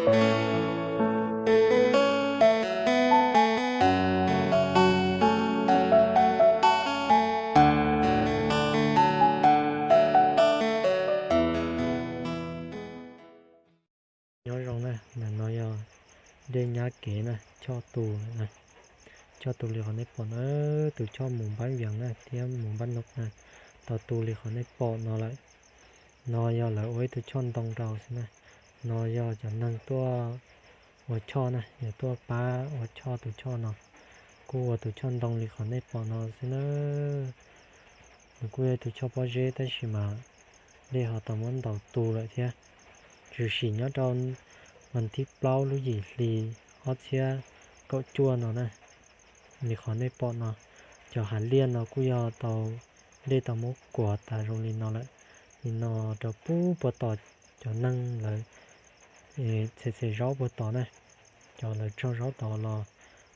Nyob zoo na, ntawm no yog dej nyab kev na, choj tu lawm na. Choj tu li qhov nej pom no, tus choj mus npab vias na thiab mus npab noog na, tau tu li qhov nej pom no lawm. No yog lawv ua ib tug choj ntoo rau xwb na. No yog cov neeg tuaj ua choj na, yog tuaj pab ua choj tus choj no. Kuj ua tus choj ntoo li qhov nej pom no xwb na. Nws kuj yog ib tug choj pob zeb tab sis mas dej ho tau muab ntaus tu lawm thiab. Tshwm sim nyob rau vas thib plaub lub yim hli ob txhiab kaum cuaj no na. Li qhov nej pom no, cov hav liaj no kuj yog tau dej tau muab kuav tas zoo li no lawm. Li no rau pub puag tom cov neeg lawv txhem txhem zaub puag tod na, cov lawv tsaug zaub tod los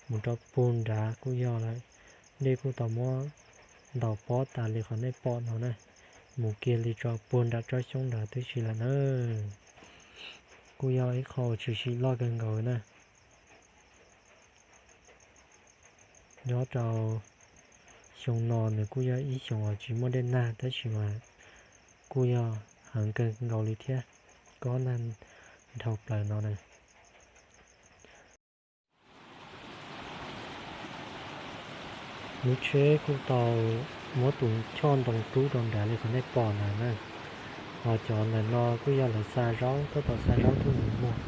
mus rau puag nrad kuj yog lawm. Dej kuj tau muab ntaus pob tas li qhov nej pom no na, mus kiag li tso puag nram tsob xyoob nrad tib si lawm na. Kuj yog ib qho uas tshwm sim loj kawg nkaus na. Nyob rau xyoo no nws kuj yog ib xyoo uas tsis muaj dej nag tab sis mas kuj yog heev kawg nkaus li thiab, kob nag dhau plaws no na. Lub tsheb kuj tau muab tus choj ntoo rub rau nrad li qhov nej pom ntawd na. Ho cov ntawm no kuj yog lawv xa zaub, tab tom xa zaub tuaj mus muag.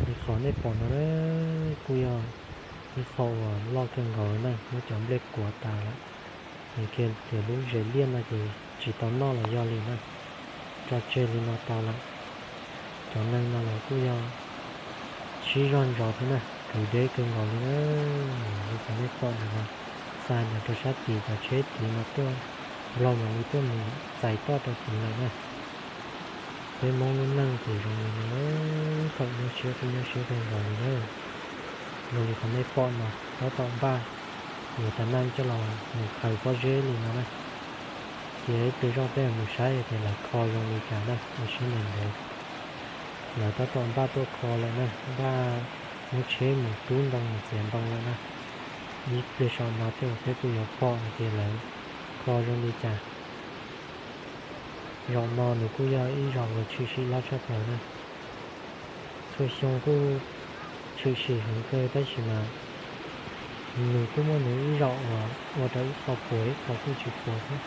Li qhov nej pom no na, kuj yog ib qho uas loj kawg nkaus na, muab cov nplej kuav tas lawm. Nws kiag tias lub zes liaj no ces tsis tau noj los yog li na, tso tseg li no tau lawm. Cov neeg no los kuj yog sib zog ntsos thiab na, kwv deb kawg nkaus li na. Li qhov nej pom ntawm no, xa ntawm rau sab tid, cov tsheb tid no tuaj nplog mam li tuaj mus txais toj rau tid lawm na. Peb Hmoob lub neej ces zoo li no, thaum nyuaj siab kuj nyuaj siab kawg nkaus li na. Zoo li qhov nej pom no, tab tom npaj yuav tas naj coj los mus khaws pob zeb li no na. Cia ib pliag zoj peb mus saib tias lawv kho zoo li cas na, ua siab ntev ntev. Lawv tab tom npaj tuaj kho lawm na, npaj muab tsheb mus rub ntoo mus txiav ntoo lawm na. Ib pliag saum no tej uas peb kuj yuav pom hais tias lawv kho zoo li cas. Zaum no nws kuj yog ib zaum uas tshwm sim loj tshaj plaws na. Txhua xyoo kuj tshwm sim heev kawg tab sis mas nws kuj muaj nws ib zaum uas ua rau ib qho puas ib qho kuj tsis puas thiab.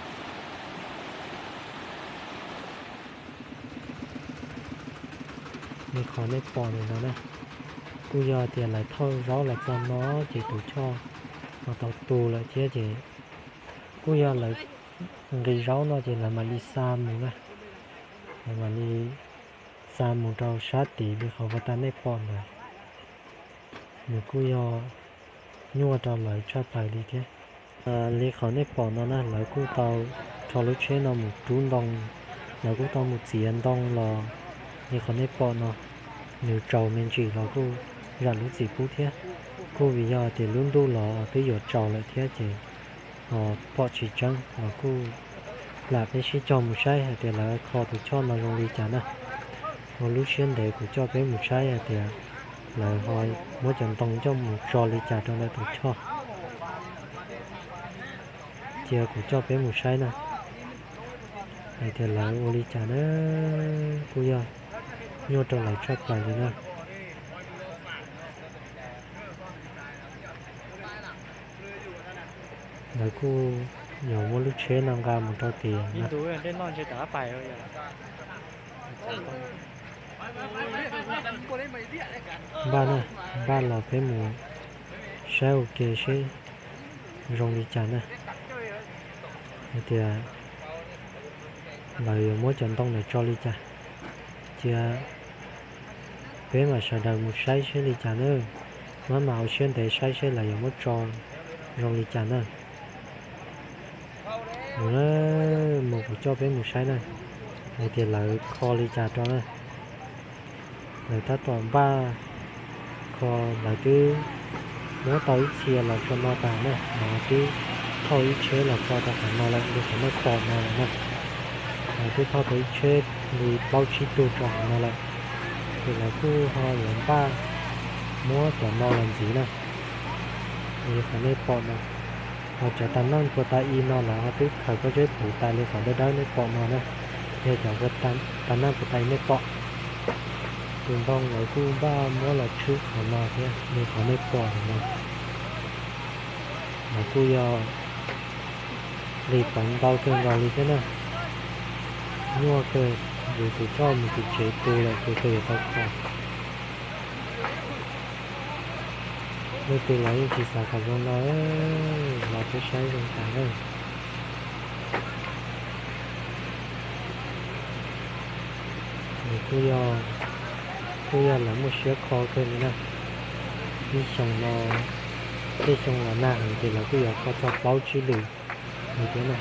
Li qhov nej pom ntawm no na, kuj yog tias lawv thauj zaub los txog no ces tus choj ho tau tu lawm thiab ces kuj yog lawv nqis zaub no ces lawv mam li xa mus na. Lawv mam li xa mus rau sab tid li qhov uas tag nej pom ntawd. Nws kuj yog nyuaj rau lawv tshaj plaws li thiab. Li qhov nej pom no na, lawv kuj tau rho lub tsheb no mus rub ntoo, lawv kuj tau mus txiav ntoo los li qhov nej pom no. Nws tsaus me ntsis los kuj zam lub txim pub thiab. Kuj vim yog tias lub ntuj los twb yuav tsaus lawm thiab ces ho pom tsis tseeb los kuj lam peb sib cog mus saib hais tias lawv kho tus choj no zoo li cas na. Ua lub siab ntev kuv coj peb mus saib hais tias lawv ho muab cov ntoo coj mus tso li cas rau ntawm tus choj. Cia kuv coj peb mus saib na, hais tias lawv ua li cas na, kuj yog nyuaj rau lawv tshaj plaws li na. Lawv kuj yuav muab lub tsheb no nqa mus rau tim na. Npaj na, npaj los peb mus saib ua ke seb zoo li cas na. Hais tias lawv yuav muab cov ntoo ntawd tso li cas, cia peb mam sawv daws mus saib seb li cas na. Maj mam ua siab ntev saib seb lawv yuav muab tso zoo li cas na. Mus na, mus kuv coj peb mus saib na, hais tias lawv kho li cas rau na. Lawv tab tom npaj kho, lawv twb muab tau ib txhia los tso no tas na, lawv twb thauj ib tsheb los tso rau qhov no lawm li qhov nej pom no lawm na. Lawv twb thauj tau ib tsheb li plaub tsib tug rau qhov no lawm. Ces lawv kuj ho yuav npaj muab cov no los ntxiv na. Li qhov nej pom no, ho cov tag neej puag ta i no lawv ho twb khaws pob zeb puv tas li qhov dawb dawb nej pom no na. Yog cov tag neej puag ta i nej pom. Tus ntoo lawv kuj npaj muab los tshwb qhov no thiab li qhov nej pom no. Lawv kuj yog li pov ntau kawg nkaus li thiab na. Nyuaj kawg, yus tus choj mus tus tsev tu lawm ces kawg yuav tau kho. Leej twg los yeej tsis xav kom zoo no, los peb saib zoo tas na. Nws kuj yog, kuj yog lawv muaj siab kho kawg li na. Ib xyoo no, tej xyoo los nag heev ces lawv kuj yuav kho txog plaub tsib lwm li thiab na.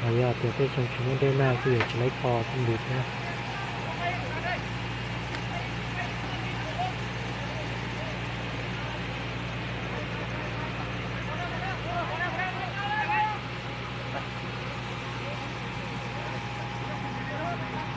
Ho yog tias tej xyoo tsis muaj dej nag kuj yuav tsis laib kho tej lwm thiab.